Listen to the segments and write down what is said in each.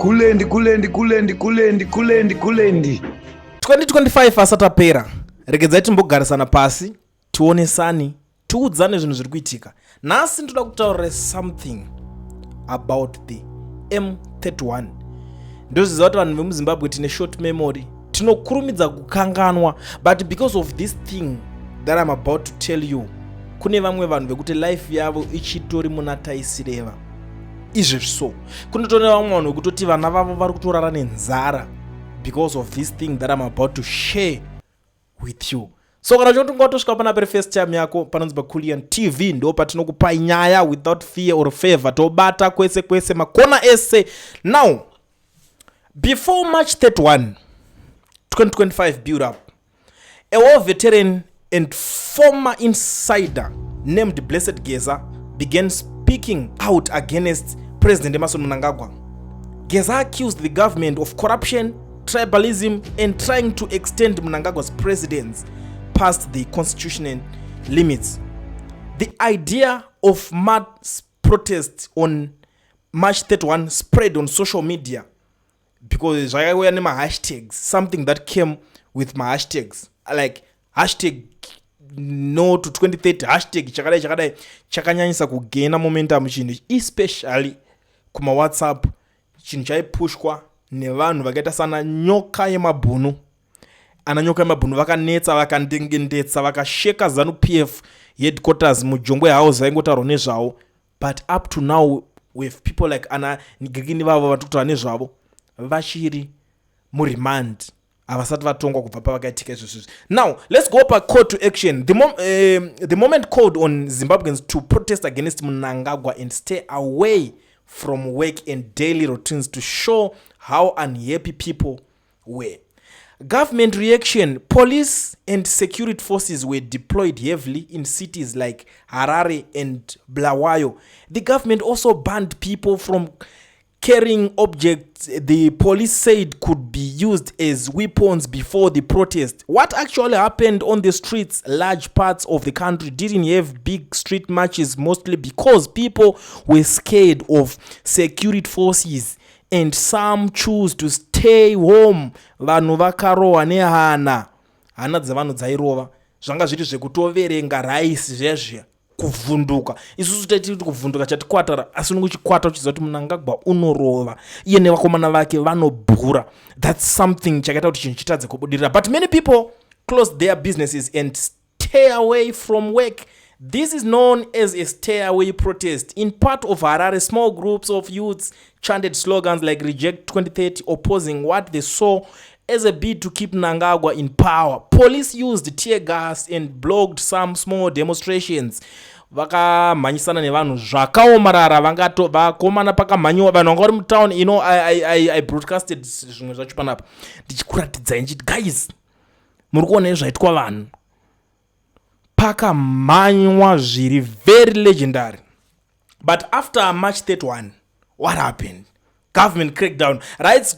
Kulendi, kulendi, kulendi, kulendi, kulendi, kulendi. 2025 asati apera, regedzai timbogarisana pasi, tionesani, tiudzane zvinhu zviri kuitika. Nhasi ndoda kutaurira something about the M31. Ndoziva kuti vanhu vemuZimbabwe tine short memory, tinokurumidza kukanganwa, but because of this thing that I'm about to tell you, kune vamwe vanhu vekuti life yavo ichitori muna taisireva izvezvi. So kunotori nevamwe vanhu vekutoti vana vavo vari kutorara nenzara because of this thing that I'm about to share with you. So kana uchinge watosvika panapa first time yako, panonzi paCulian TV, ndo patinokupai nyaya without fear or favor. Tobata kwese kwese, makona ese. Now, before March 31 2025 build up, a war veteran and former insider named Blessed Geza began speaking out against President Emmerson Mnangagwa. Geza accused the government of corruption, tribalism and trying to extend Mnangagwa's presidency past the constitutional limits. The idea of mass protest on March 31 spread on social media because zvakauya nemahashtags, something that came with mahashtags like #NoTo2030, #chakadai chakadai. Chakanyanyisa kugaina momentum chinhu, especially kumaWhatsApp. Chinhu chaipushwa nevanhu vakaita sana Nyoka Yemabhunu. Ana Nyoka Yemabhunu vakanetsa, vakandengendetsa, vakasheka ZANU PF headquarters muJongwe House, vaingotaurwa nezvavo. But up to now we have people like ana Nigirikini vavo vari kutaura nezvavo, vachiri muremand, havasati vatongwa kubva pavakaitika izvozvizvi. Now let's go pa call to action. The moment called on Zimbabweans to protest against Mnangagwa and stay away from work and daily routines to show how unhappy people were. Government reaction: police and security forces were deployed heavily in cities like Harare and Bulawayo. The government also banned people from carrying objects the police said could be used as weapons before the protest. What actually happened on the streets? Large parts of the country didn't have big street marches, mostly because people were scared of security forces and some choose to stay home. Vanhu vakarohwa nehana, hana dzevanhu dzairova. Zvanga zviri zvekutoverenga raisi zvezve kuvhunduka. Isusu taiti kuvhunduka chatikwatara, asi unenge uchikwata uchiziva kuti Mnangagwa unorova, iye nevakomana vake vanobhura. That's something chakaita kuti chinhu chitadze kubudirira. But many people closed their businesses and stay away from work. This is known as a stay away protest. In part of Harare, small groups of youths chanted slogans like "Reject 2030", opposing what they saw as a bid to keep Mnangagwa in power. Police used tear gas and blocked some small demonstrations. Vakamhanyisana nevanhu zvakaomarara, vangato vakomana. Pakamhanyiwa vanhu vanga vari mutown. I broadcasted zvimwe zvacho panapa ndichikuratidzai, ndichiti, "Guys, muri kuona zvaitwa vanhu." Pakamhanywa zviri very legendary. But after March 31, what happened? Government crackdown. Rights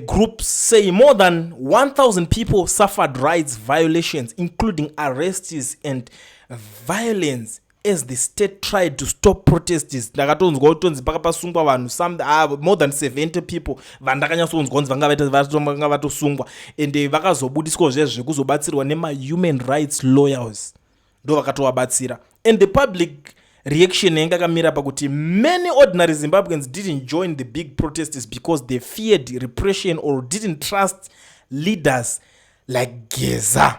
groups say more than 1000 people suffered rights violations, including arrests and violence, as the state tried to stop protests. Ndakatonzwa kutonzi pakapasungwa vanhu some more than 70 people vandakanyatsonzwa kunzi vanga vatosungwa, ende vakazobudiswa zvezvo zvekuzobatsirwa nemahuman rights lawyers, ndo vakatovabatsira. And the public reaction yainge akamira pakuti many ordinary Zimbabweans didn't join the big protests because they feared repression or didn't trust leaders like Geza.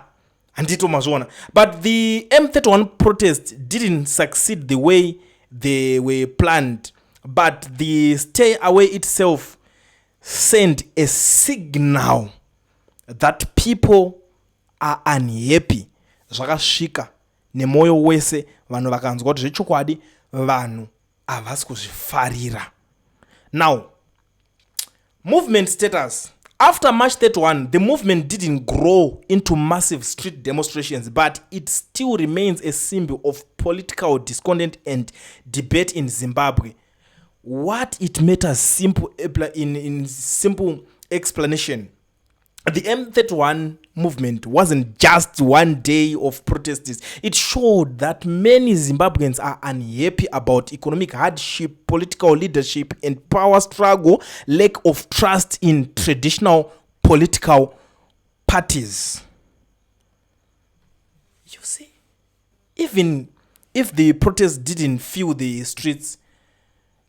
Handito mazviona? But the M31 protest didn't succeed the way they were planned, but the stay away itself sent a signal that people are unhappy. Zvakasvika nemwoyo wese, vanhu vakanzwa kuti zvechokwadi vanhu havasi kuzvifarira. Now, movement status: after March 31, the movement didn't grow into massive street demonstrations, but it still remains a symbol of political discontent and debate in Zimbabwe. What it matters, simple in simple explanation. The M31 movement wasn't just one day of protests. It showed that many Zimbabweans are unhappy about economic hardship, political leadership, and power struggle, lack of trust in traditional political parties. You see, even if the protests didn't fill the streets,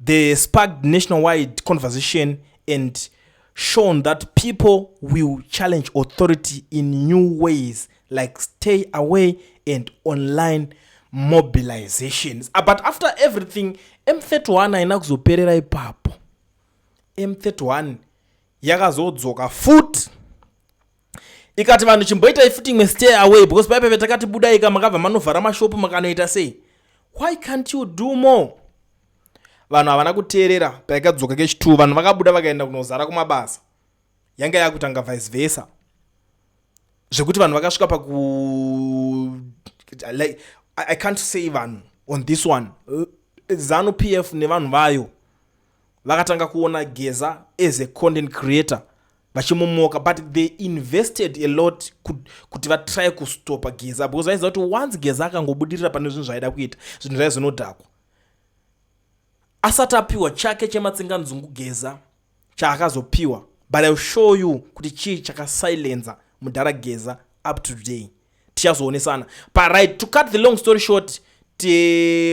they sparked nationwide conversation and shown that people will challenge authority in new ways, like stay away and online mobilizations. But after everything, M31 haina kuzoperera ipapo. M31 yakazodzoka futi, ikati vanhu chimboitai futi imwe stay away, because paipepe takati budaika, makabva manovhara mashopu, makanoita sei. Why can't you do more? Vanhu havana kuteerera. Paikadzoka kechi2, vanhu vakabuda, vakaenda kunozara kumabasa. Yanga yakutanga vice versa, zvekuti vanhu vakasvika paku, like, I can't say vanhu on this one. ZANU PF nevanhu vayo vakatanga kuona Geza as a content creator, vachimumoka, but they invested a lot kuti vatry kustopa Geza, because vaiziva kuti once Geza akangobudirira pane zvinhu zvaaida kuita, zvinhu zvaizonodhakwa. Asati apiwa chake chematsenganzungu Geza chaakazopiwa, but I will show you kuti chii chakasilenza mudhara Geza up to today. Tichazoonesana paright. To cut the long story short,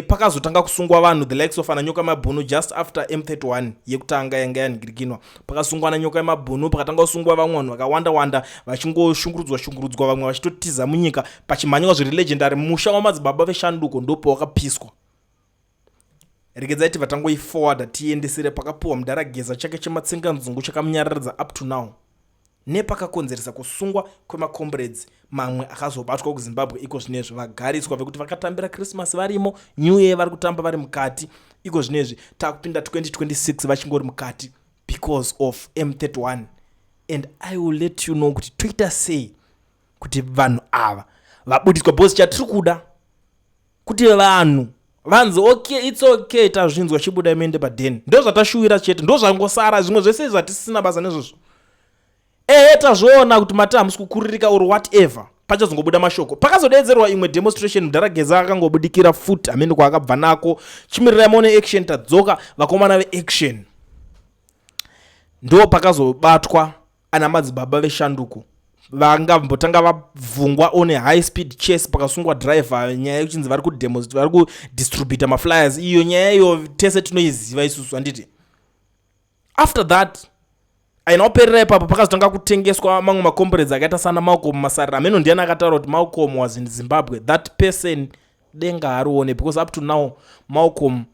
pakazotanga kusungwa vanhu, the likes of ana Nyoka Mabhunu. Just after M31 yekutanga yanga yanhingirikinwa, pakasungwa ana Nyoka Mabhunu, pakatanga kusungwa vamwe vanhu vakawanda wanda, vachingoshungurudzwa shungurudzwa, vamwe vachitotiza munyika, pachimhanywa zviri legendary. Musha wamadzibaba veshanduko ndopawakapiswa. Regedzai tibva tangoiforwarda, tiendesere pakapiwa mudhara Geza chake chematsenganzungu chakamunyararidza up to now, nepakakonzeresa kusungwa kwemacomrades mamwe akazobatwa kuZimbabwe iko zvinezvi, vagariswa, vekuti vakatambira Christmas varimo, New Year vari kutamba vari mukati. Iko zvinezvi takupinda 2026, vachingori mukati because of M31. And I will let you know kuti toita sei kuti vanhu ava vabudiswa, because chatiri kuda kuti vanhu vanzi, "Okay, it's okay, tazvinzwa, chibuda muende padheni." Ndo zvatashuwira chete, ndo zvangosara. Zvimwe zvese zvatisina basa nezvozvo. Ehe, tazviona kuti mati hamusi kukuririka or whatever. Pachazongobuda mashoko. Pakazodedzerwa imwe demonstration, mudhara Geza akangobudikira futi, hamene kwaakabva nako. Chimirirai maone action. Tadzoka, vakomana veaction. Ndo pakazobatwa ana madzibaba veshanduko, vangambotanga vabvungwa on a high speed chase. Pakasungwa driver, nyaya yekuchinzi vari kudistributa maflyers. Iyo nyaya iyo tese tinoiziva isusu, handiti? After that, aina kuperera ipapo. Pakazotanga kutengeswa mamwe macomrades akaita sana Malcolm Masarira. Ameno ndiani akataura kuti Malcolm was in Zimbabwe. That person denga harione, because up to now Malcolm,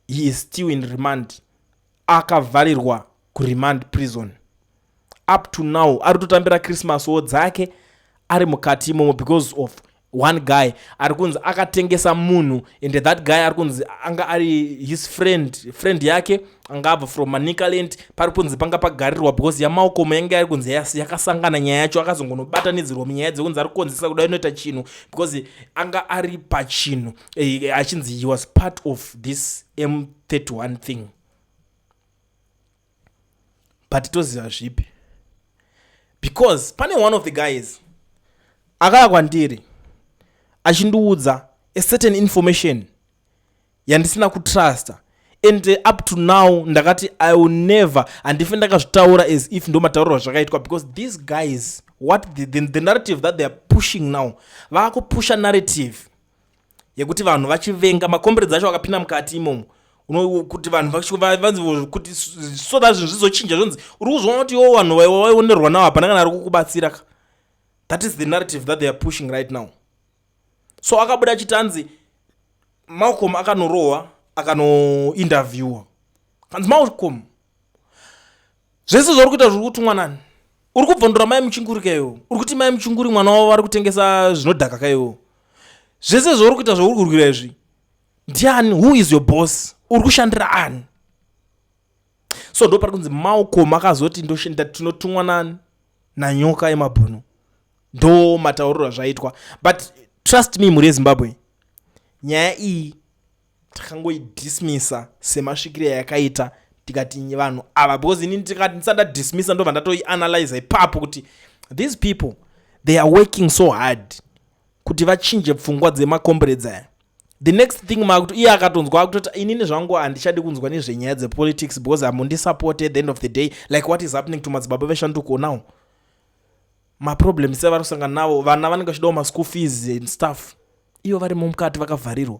he is still in remand. Akavharirwa kuremand prison up to now. Ari kutotambira Christmas wo dzake ari mukati imomo because of one guy ari kunzi akatengesa munhu, and that guy ari kunzi anga ari his friend, friend yake anga abva from Manicaland. Pari kunzi panga pagarirwa because yaMalcolm yanga ari kunzi yakasangana nyaya yacho, akazongonobatanidzirwa munyaya dzekunzi ari kukonzesa kuda inoita chinhu, because anga ari pachinhu, achinzi he was part of this M31 thing. But toziva zvipi? Because pane one of the guys akaya kwandiri achindiudza a certain information yandisina kutrusta, and up to now ndakati I will never, handifi ndakazvitaura as if ndo mataurirwa zvakaitwa, because these guys, what the narrative that they are pushing now, vaakupusha narrative yekuti vanhu vachivenga macomrades acho vakapinda mukati imomo, kuti vanhu vanzi kuti so that zvinhu zvizochinja. Zvonzi uri kuzviona kuti iwo vanhu vaionerwa navo, hapana kana ari kukubatsira ka. That is the narrative that they are pushing right now. So akabuda achiti anzi Malcolm akanorohwa, akanointerviewa, kanzi, "Malcolm, zvese zvauri kuita zviri kutumwa nani? Uri kubvondora mai Muchinguri kaiwo? Uri kuti mai Muchinguri mwana wavo vari kutengesa zvinodhaka kaiwo? Zvese zvauri kuita, zvauri kurwira izvi, ndiani? Who is your boss? Uri kushandira ani?" So ndo pari kunzi Malcolm akazoti, "Tinotumwa nani? Nanyoka yemabhunu." Ndo matauriro azvaitwa. But trust me, mhuri yeZimbabwe, nyaya iyi takangoidismisa semasvikiro ayakaita, tikati vanhu ava, because inini tikati ndisati ndadismisa, ndobva ndatoianalyza ipapo kuti These people, they are working so hard kuti vachinje pfungwa dzemacomrades aya. The next thing, makuti iye akatonzwa akutoti, "Inini zvangu handichadi kunzwa nezvenyaya dzepolitics because hamundisupport at the end of the day." Like what is happening to Madzibaba Veshanduko now, maproblems evari kusangana navo, vana vanenge vachidawo maschool fees and stuff, ivo varimo mukati vakavharirwa.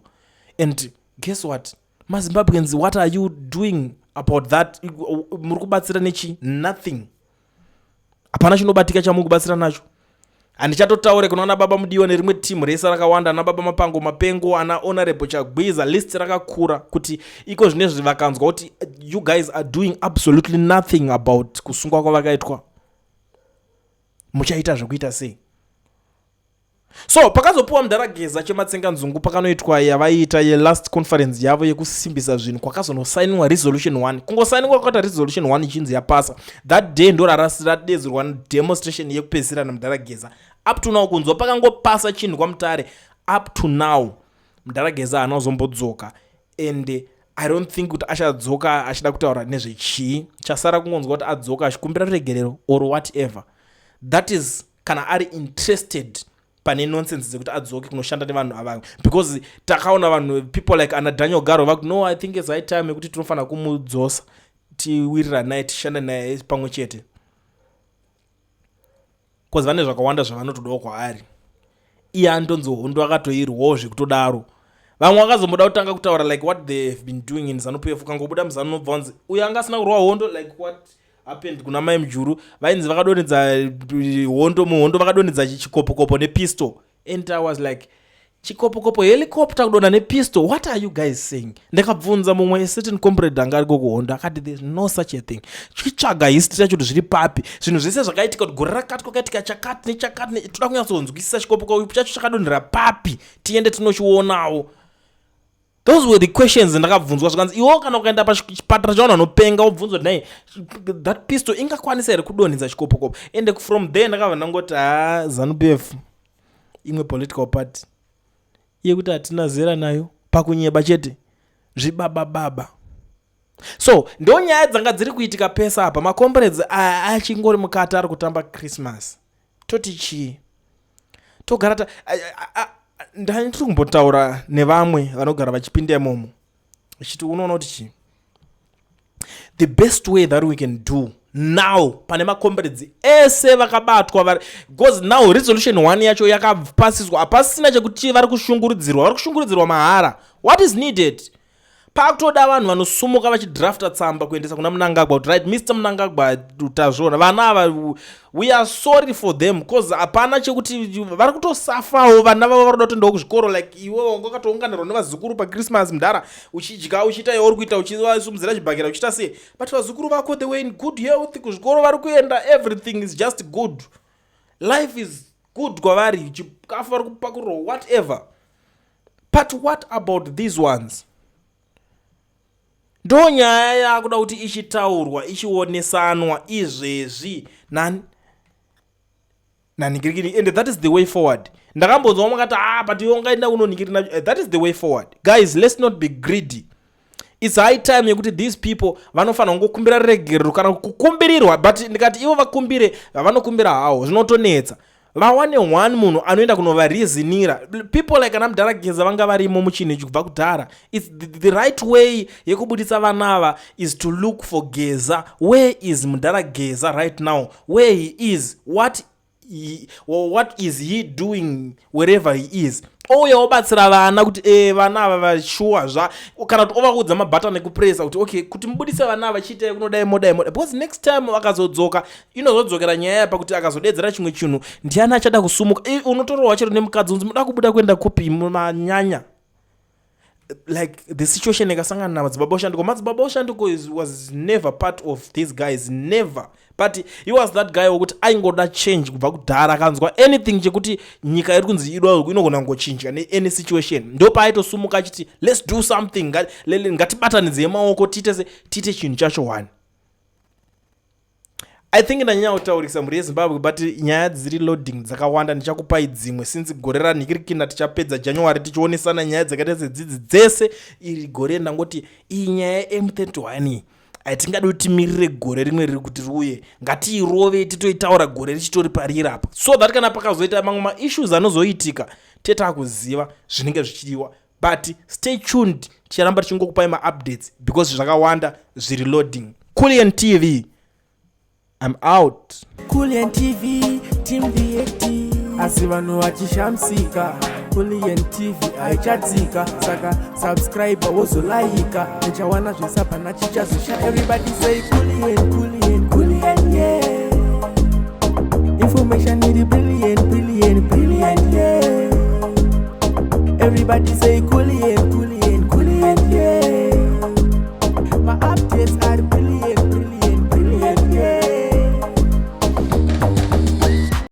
And guess what, maZimbabweans, what are you doing about that? Muri kubatsira nechi? Nothing. Hapana chinobatika chamuri kubatsira nacho. Handichatotaure kuna ana Baba Mudiwa nerimwe timu rese rakawanda, ana Baba Mapango Mapengo, ana Honorable Chagwiza. List rakakura kuti iko zvinezvi vakanzwa kuti you guys are doing absolutely nothing about kusungwa kwavakaitwa, muchaita zvekuita sei? So pakazopiwa Mudhara Geza chematsenganzungu, pakanoitwa yavaiita yelast conference yavo yekusimbisa zvinhu, kwakazonosainiwa resolution 1. Kungosainiwa kwakaita resolution 1 ichinzi yapasa, that day ndo raradedzerwa demonstration yekupedzisira naMudhara Geza. Up to now, kunzwa pakangopasa chinhu kwaMutare, up to now Mudhara Geza haana kuzombodzoka, and I don't think kuti achadzoka achida kutaura nezvechii. Chasara kungonzwa kuti adzoka achikumbira ruregerero or whatever that is, kana ari interested pane nonsense dzekuti adzoke kunoshanda nevanhu ava, because takaona vanhu, people like ana Daniel Garo, vakuti, "No, I think it's high time yekuti tinofanira kumudzosa, tiwirira naye, tishande naye pamwe chete," because vane zvakawanda zvavanotodawo kwaari. Iye andonzi hondo akatoirwawo zvekutodaro. Vamwe vakazomboda kutanga kutaura like what they have been doing in ZANU PF. Ukangobuda muZANU unobva wanzi uyo anga asina kurwa hondo, like what happened kuna Mai Mujuru, vainzi vakadonhedza hondo, muhondo vakadonhedza chikopokopo nepistol. And I was like, "Chikopokopo, helicopter kudonha nepistol? What are you guys saying?" Ndakabvunza mumwe certain comrade anga ariko kuhondo, akati there's no such a thing. Chitsvaga history yacho kuti zviri papi, zvinhu zvese zvakaitika, kuti gore rakati kwakaitika chakati nechakati. Toda kunyatsonzwisisa chikopokopo chacho chakadonhera papi, tiende tinochionawo. Those were the questions ndakabvunzwa, zvikanzi iwo kana ukaenda pachipatara chavanhu vanopenga, wobvunzwa kuti, "Nai, that pistol ingakwanisa here kudonhedza chikopokopo?" And from there ndakabva ndangoti, ha, ZANU PF imwe political party yekuti hatina zera nayo pakunyeba chete, zvibabababa. So ndo nyaya dzanga dziri kuitika pesa apa. Macomrades aya achingori mukati, ari kutamba Christmas. Toti chii? Togara ta ndani tiri kumbotaura nevamwe vanogara vachipinda imomo, vachiti, unoona kuti chii, the best way that we can do now pane macomrades ese vakabatwa vari, because now resolution 1 yacho yakapasiswa, hapasisina chekuti vari kushungurudzirwa, vari kushungurudzirwa mahara. What is needed, pakutoda vanhu vanosumuka vachidrafta tsamba kuendesa kuna Mnangagwa kuti, "Right, Mr Mnangagwa, tazviona vana ava, we are sorry for them," because hapana chekuti vari kutosafawo. Vana vavo vari kuda kutoendawo kuzvikoro, like iwe wanga wakatounganirwa nevazukuru paChristmas, mudhara, uchidya, uchiita yauri kuita, uchivasumudzira chibhakera, uchiita sei, but vazukuru vako, they were in good health, kuzvikoro vari kuenda, everything is just good, life is good kwavari, chikafu vari kupakurirwa, whatever. But what about these ones? Ndo nyaya yakuda kuti ichitaurwa, ichionesanwa izvezvi nani nanhingirikini, and that is the way forward. Ndakambonzwa makati, "Ah, but iwe ungaenda kunonhingirina." That is the way forward, guys. Let's not be greedy. It's high time yekuti these people vanofanira kungokumbira regerero kana kukumbirirwa, but ndikati ivo vakumbire, vanokumbira hawo, zvinotonetsa. Vawane one munhu anoenda kunovareasonira. People like ana Mudhara Geza vanga varimo muchinhu ichi kubva kudhara. It's the right way yekubudisa vana ava is to look for Geza. Where is Mudhara Geza right now? Where he is, what is he doing? Wherever he is, ouya obatsira vana kuti vana ava vashuwa zva, kana kuti ovaudza mabhatani ekupresa kuti, okay, kuti mubudise vana ava, chiitai kunodai, modai, modai, because next time vakazodzoka, inozodzokera nyaya yapa kuti akazodedzera chimwe chinhu, ndiani achada kusumuka? Unotorohwa chero nemukadzi, unzi muda kubuda kuenda kupi? Manyanya. Like the situation ikasangana naMadzibaba Oshanduko. Madzibaba Oshanduko was never part of these guys, never, but he was that guy wekuti aingoda change kubva kudhara. Akanzwa anything chekuti nyika iri kunzi idwa inogona kungochinja neany situation, ndo paaitosumuka achiti, "Let's do something, ngatibatanidzei maoko, tiite se tiite chinhu chacho one." I think ndanyanya kutaurisa, mhuri yeZimbabwe, but nyaya dziri loading dzakawanda. Ndichakupai dzimwe since gore ranhikirikina, tichapedza January tichionesana nyaya dzakaita sedzidzi dzese. Iri gore ndangoti iyi nyaya yeM31. Hatingadi kuti timirire gore rimwe riri kuti riuye. Ngatiirove titoitaura gore richitori pariri apa, so that kana pakazoita mamwe maissues anozoitika, tetakuziva zvinenge zvichidiwa. But stay tuned, ticharamba tichingokupai maupdates because zvakawanda zviri loading. Culian TV, I'm out. Culian TV, Team VAT. Asi vanhu vachishamisika, Culian TV haichatsika. Saka subscribe, wozolaika, uchawana zvesapana chichazosha. Everybody say Culian, Culian.